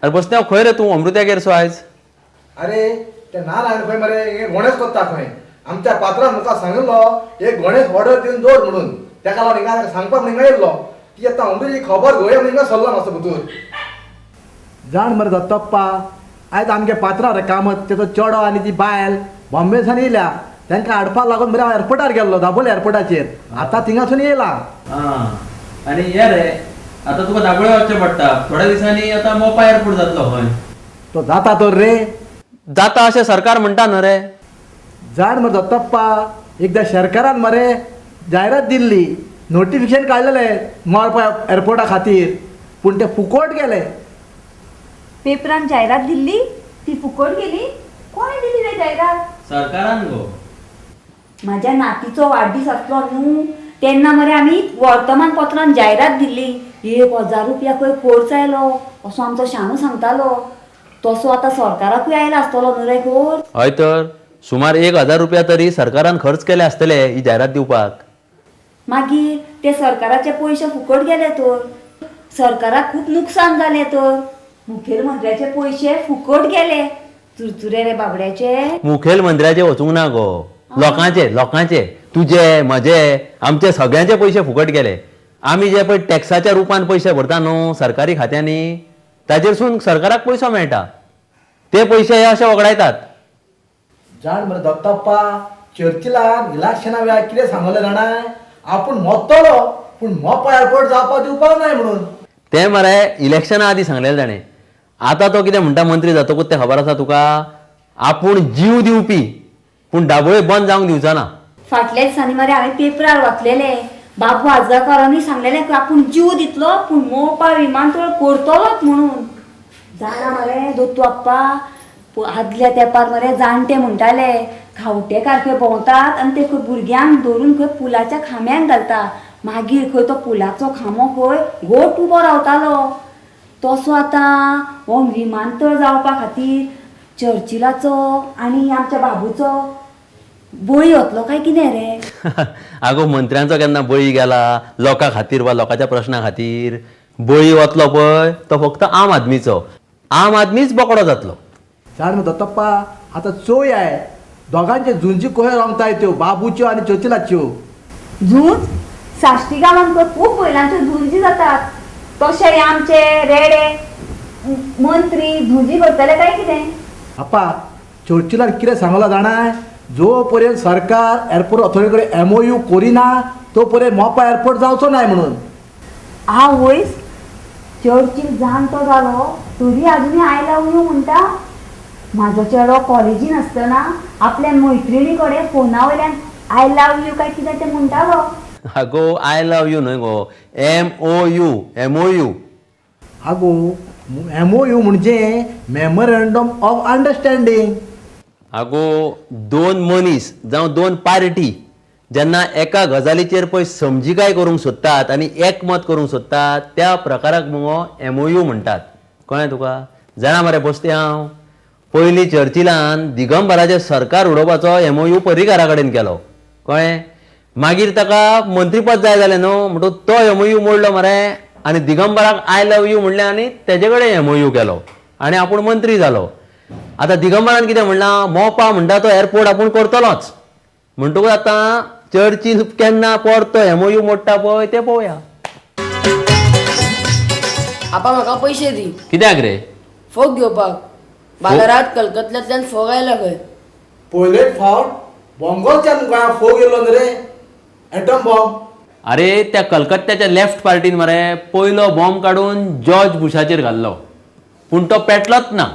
अरे बसत्या खंय रे तूं अमृत्यागेर सो आयज? अरे ते नारायण खंय मरे गणेश कोत्ता खंय आमच्या पात्रान म्हाका सांगिल्लो एक गणेश ऑर्डर दिवन दवर म्हणून तेका लागून हिंगा सांगपाक हिंगा येयल्लो ती आतां अमृताची खबर घेवया म्हणून हिंगा सरला मातसो भितर. जाण मरे दत्तप्पा आयज आमगे पात्रा रे कामत तेचो चेडो आनी ती बायल बॉम्बेसान येयल्या तांकां हाडपाक लागून मरे हांव एअरपोर्टार गेल्लो दाबोळी एअरपोर्टाचेर आतां थिंगासून येयला. आं आनी हे रे आतां तुका दाबोळे वचचें पडटा थोड्या दिसांनी आतां मोपा एअरपोर्ट जातलो खंय. तो जाता तर रे जाता अशें सरकार म्हणटा न्हू रे. जाण मरे दत्तप्पा एकदां सरकारान मरे जायरात दिल्ली नोटिफिकेशन काडलेलें मोपा एअरपोर्टा खातीर पूण ते फुकट गेले. पेपरान जायरात दिल्ली ती फुकट गेली? कोणें दिली रे जायरात? सरकारान गो. माझ्या नातीचो वाडदीस आसलो न्हू तेन्ना मरे आमी वर्तमानपत्रान जायरात दिल्ली 1000 रुपया खंय खर्च आयलो असो आमचो शाणू सांगतालो. तसो आतां सरकाराकूय आयला आसतलो न्हू रे खर्च? हय तर सुमार 1000 रुपया तरी सरकारान खर्च केले आसतले ही जायरात दिवपाक. मागीर ते सरकाराचे पयशे फुकट गेले तर सरकाराक खूब नुकसान जालें तर मुखेलमंत्र्याचे पयशे फुकट गेले चुरचुरे रे बाबड्याचे. मुखेलमंत्र्याचे वचूंक ना गो लोकांचे लोकांचे तुजे म्हजे आमचे सगळ्यांचे पयशे फुकट गेले. आमी जे पळय टॅक्साच्या रुपान पयशे भरता न्हू सरकारी खात्यांनी ताजेरसून सरकाराक पयसो मेळटा ते पयशे हे अशे वगडायतात. जाण मरे दत्तप्पा चर्चिलान इलेक्शना वेळार कितें सांगलें जाणा आपूण मरतलो पूण मोपा एअरपोर्ट जावपाक दिवपाक नाय म्हणून. ते मरे इलेक्शना आदी सांगलेलें ताणें. आतां तो कितें म्हणटा मंत्री जातकूच तें खबर आसा तुका आपूण जीव दिवपी पूण दाबोळे बंद जावंक दिवचो ना. फाटल्या दिसांनी मरे हांवें पेपरार वाचलेलें बाबू आजगांवकारांनी सांगलेलें की आपूण जीव दितलो पूण मोपा विमानतळ करतलोच म्हणून. जाणा मरे दत्तू आप्पा आदल्या तेंपार मरे जाणटे म्हणटाले खावटेकार खंय भोंवतात आनी ते खंय भुरग्यांक धरून खंय पुलाच्या खांब्यांक घालता मागीर खंय तो पुलाचो खांबो खंय घोट उबो रावतालो. तसो आतां हो विमानतळ जावपा खातीर चर्चिलाचो आनी आमच्या बाबूचो बळी वतलो काय कितें रे? आगो मंत्र्यांचो केन्ना बळी गेला लोकां खातीर वा लोकांच्या प्रश्ना खातीर? बळी वतलो पळय तो फक्त आम आदमीचो आम आदमीच बोकडो जातलो. जाण मरे दत्तप्पा आतां चोय I दोगांचे झुंजी कशो रंगताय त्यो बाबूच्यो आनी चर्चिलाच्यो. झूंज साश्टी गांवांत खूब बैलांच्यो झुंजी जातात तशे आमचे रेडे मंत्री झुंजी करतले काय कितें? आपा चर्चिलान कितें सांगलां जाणाय जो पर्यंत सरकार एअरपोर्ट ऑथॉरिटी कडेन MOU करिना तो पर्यंत मोपा एअरपोर्ट जावचो नाय म्हणून. आवयस चर्चील जाणटो जालो तरी आजुनूय I love you म्हणटा. म्हाजो चेडो कॉलेजीन आसतना आपल्या मैत्रिणी कडेन फोना वयल्यान I love you काय कितें तें म्हणटालो. आगो I love you न्हय गो MOU MOU. आगो MOU म्हणजे मेमोरँडम ऑफ अंडरस्टँडींग. आगो दोन मनीस जावं दोन पार्टी जेन्ना एका गजालीचेर पळय समजिकाय करूंक सोदतात आनी एकमत करूंक सोदतात त्या प्रकाराक मुगो MOU म्हणटात. कळ्ळें तुका? जाणा मरे बसते हांव पयलीं चर्चिलान दिगंबराचें सरकार उडोवपाचो MOU पर्रीकारा कडेन केलो कळ्ळें. मागीर ताका मंत्रीपद जाय जालें न्हू म्हणटकूच तो MOU मोडलो मरे आनी दिगंबराक I love you म्हणलें आनी तेजे कडेन MOU केलो आनी आपूण मंत्री जालो. आतां दिगंबरान कितें म्हणलां मोपा म्हणटा तो एअरपोर्ट आपूण करतलोच म्हणटकूच आतां चर्चील केन्ना परतो MOU मोडटा पळय तें पळोवया. आपा म्हाका पयशे दी. कित्याक रे? फोग घेवपाक. बाजारात कलकत्त्यांतल्यान फोग आयला खंय. पयलेच फावट बोंगोलच्यान गोंयांत फोग येयलो न्हू रे एटम बॉम्ब. अरे त्या कलकत्त्याच्या लेफ्ट पार्टीन मरे पयलो बॉम्ब काडून जॉर्ज बुशाचेर घाल्लो पूण तो पेटलोच ना.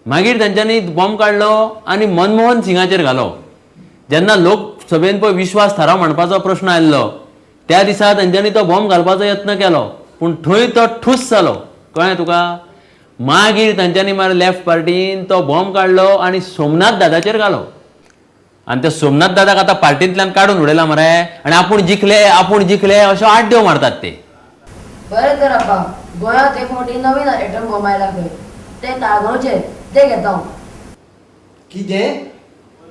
मागीर तेंच्यांनी बॉम्ब काडलो आनी मनमोहन सिंगाचेर घालो. जेन्ना लोकसभेन पळय विश्वास थाराव म्हणपाचो प्रश्न आयल्लो त्या दिसा तेंच्यांनी तो बॉम्ब घालपाचो यत्न केलो पूण थंय तो ठूस जालो. कळ्ळें तुका? मागीर तेंच्यांनी मागीर लेफ्ट पार्टीन तो बॉम्ब काडलो आनी सोमनाथ दादाचेर घालो आनी त्या सोमनाथ दादाक आतां पार्टींतल्यान काडून उडयला मरे आनी आपूण जिखले आपूण जिखले अशो आड्ड्यो मारतात ते. बरें तर आपा गोंयांत एक फावटी नवीन एटम बॉम्ब आयला खंय ते ताळगांवचे ते घेता हांव. कितें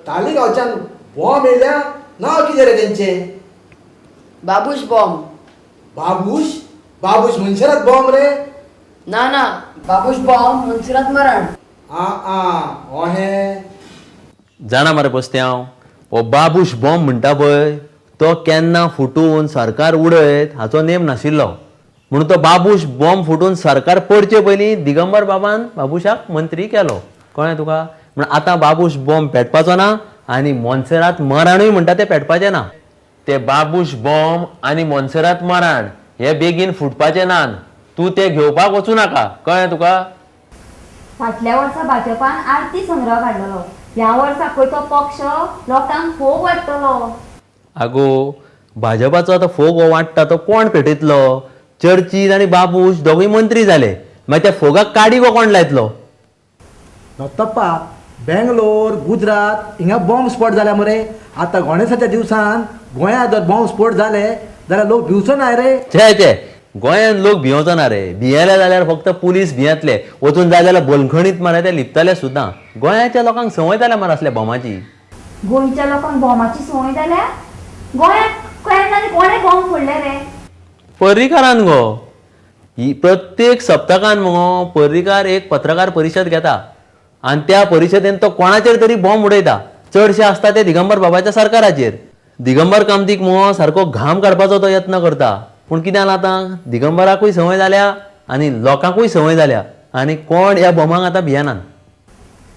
तालिगांवच्यान बॉम्ब येयल्या? नांव कितें रे तेंचें? बाबूश बॉम्ब. बाबूश? बाबूश मनशानाच बॉम्ब रे? ना ना, बाबूश बॉम्ब मोन्सेरात मरण. आ आ अहें जाणा मरे बस्त्यांव, हो बाबूश बॉम्ब म्हणटा पळय तो केन्ना फुटून सरकार उडयत हाचो नेम नाशिल्लो. म्हणून तो बाबूश बॉम्ब फुटून सरकार पडचे पयलीं दिगंबर बाबान बाबूशाक मंत्री केलो. कळ्ळें तुका? म्हण आतां बाबूश बॉम्ब पेटपाचो ना आनी मोन्सेरात मराणूय म्हणटा तें पेटपाचें ना. ते बाबूश बॉम्ब आनी मोन्सेरात मराण हे बेगीन फुटपाचे ना, तूं ते घेवपाक वचूं नाका. कळ्ळें तुका? फाटल्या वर्सा भाजपान आरती संग्रह काडलेलो, ह्या वर्सा खंय तो पक्ष लोकांक फोग वाडटलो. आगो भाजपाचो आतां फोग हो वाडटा तो कोण पेटयतलो? चर्चील आनी बाबूश दोगूय मंत्री जाले, मागीर त्या फोगाक काडी गो कोण लायतलो? दत्तप्पा, बेंगलोर गुजरात हिंगा बॉम्ब स्फोट जाल्या मरे. आतां गणेशाच्या दिवसान गोंयांत जर बॉम्ब स्फोट जाले जाल्यार लोक भिवचो ना रे. छे छे, गोंयांत लोक भियोचो ना रे. भियेले जाल्यार फक्त पुलीस भियेतले, वचून जाय जाल्यार बलखणीत मरे ते लिपतले सुद्दां. गोंयाच्या लोकांक संवय जाल्या मरे असल्या बॉमाची. गोंयच्या लोकांक बॉमाची संवय जाल्या? गोंयांत केन्ना कोणें बॉम्ब फोडले रे? पर्रीकारान गो. प्रत्येक सप्तकान मुगो पर्रीकार एक पत्रकार परिशद घेता आनी त्या परिशदेन तो कोणाचेर तरी बॉम्ब उडयता. चडशे आसता ते दिगंबर बाबाच्या सरकाराचेर. दिगंबर कामतीक मुगो सारको घाम काडपाचो तो यत्न करता, पूण कितें जालां आतां दिगंबराकूय संवय जाल्या आनी लोकांकूय संवय जाल्या आनी कोण ह्या बॉमांक आतां भियेनात.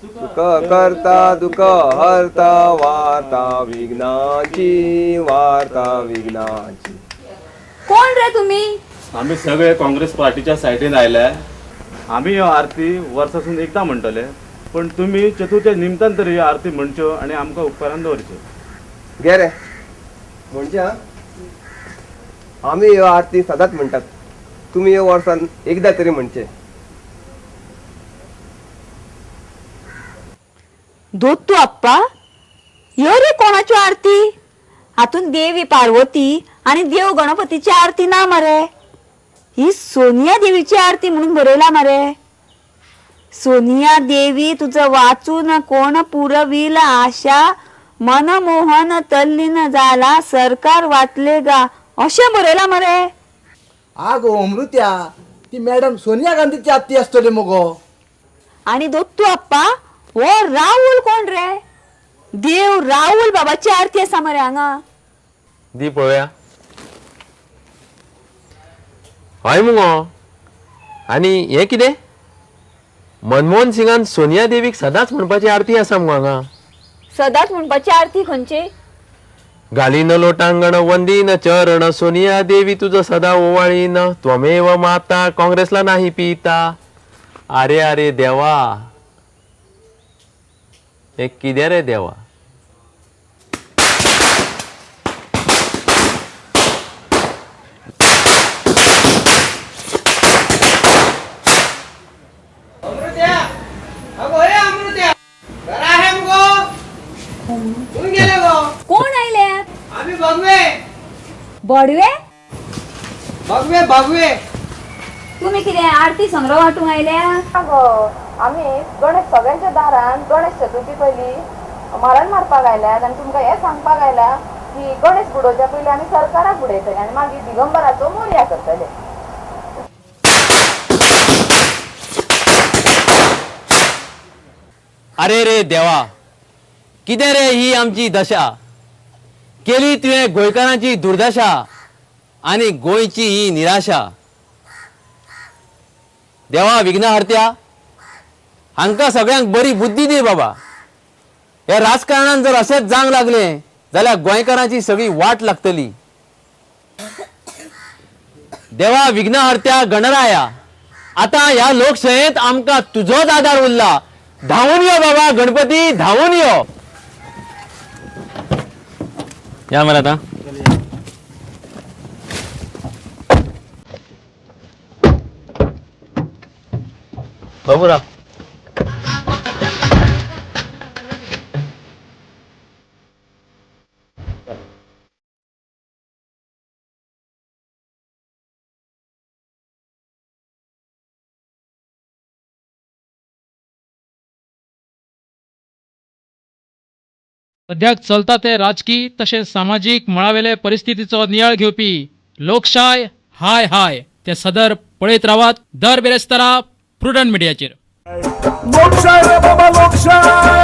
दुःख करता दुःख हरता वार्ता विघ्नाची, वार्ता विघ्नाची. कोण रे तुम्ही? आमी सगळे काँग्रेस पार्टीच्या सायडीन आयले. आमी ह्यो आरती वर्सासून एकदां म्हणटले, पण तुमी चतुर्थी निमतान तरी ह्यो आरती म्हणच्यो आनी आमकां उपकारान दवरच्यो. घे रे म्हणजे आमी ह्यो आरती सदांच म्हणटात, तुमी ह्यो वर्सान एकदां तरी म्हणचे. दत्तू आप्पा, ह्यो रे कोणाच्यो आरती? हातून देवी पार्वती आनी देव गणपतीची आरती ना मरे. ही सोनिया देवीची आरती म्हणून बरयला मरे. सोनिया देवी तुझं वाचून कोण पुरविल आशा, मनमोहन तल्लीन जाला सरकार वाचले गा, अशें बरयला मरे. आगो अमृत्या, ती मॅडम सोनिया गांधीची आरती आसतली मुगो. आनी दत्तू आप्पा, हो राहुल कोण रे? देव राहुल बाबाची आरती आसा मरे हांगा. दी पळोवया. हय मुगो. आनी हें कितें? मनमोहन सिंगान सोनिया देवीक सदांच म्हणपाची आरती आसा मुगो हांगा. सदांच म्हणपाची आरती खंयची? घालीन लोटांगण वंदीन चरण सोनिया देवी तुझं सदा ओवाळीन, त्वमेव माता काँग्रेसला नाही पिता. अरे अरे देवा, हे कितें रे देवा? कोण आयले? आम्ही भगवे. बडवे? भगवे भगवे. तुम्ही कितें आरती संग्रह वाटूंक आयल्या? गो आमी गणेश सगळ्यांच्या दारान गणेश चतुर्थी पयली मरण मारपाक आयल्यात आनी तुमकां हें सांगपाक आयला की गणेश बुडोवच्या पयलीं आमी सरकाराक बुडयतले आनी मागीर दिगंबराचो मोरया करतले. अरे रे देवा, कितें रे ही आमची दशा केली तुवें गोंयकारांची दुर्दशा आनी गोंयची ही निराशा. देवा विघ्नहर्त्या, हांकां सगळ्यांक बरी बुद्धी दी बाबा. ह्या राजकारणान जर अशेंच जावंक लागलें जाल्यार गोंयकारांची सगळी वाट लागतली. देवा विघ्नहर्त्या गणराया, आतां ह्या लोकशायेंत आमकां तुजोच आदार उरला. धांवून यो बाबा गणपती, धांवून यो. या मरे आतां. बाबूराव, सद्याक चलता ते राजकी तशेंच सामाजीक मळावेले परिस्थितीचो नियाळ घेवपी लोकशाय हाय हाय ते सदर पळयत रावात दर बिरेस्तारा प्रुडंट मिडियाचेर. लोकशाय रे बाबा लोकशाय.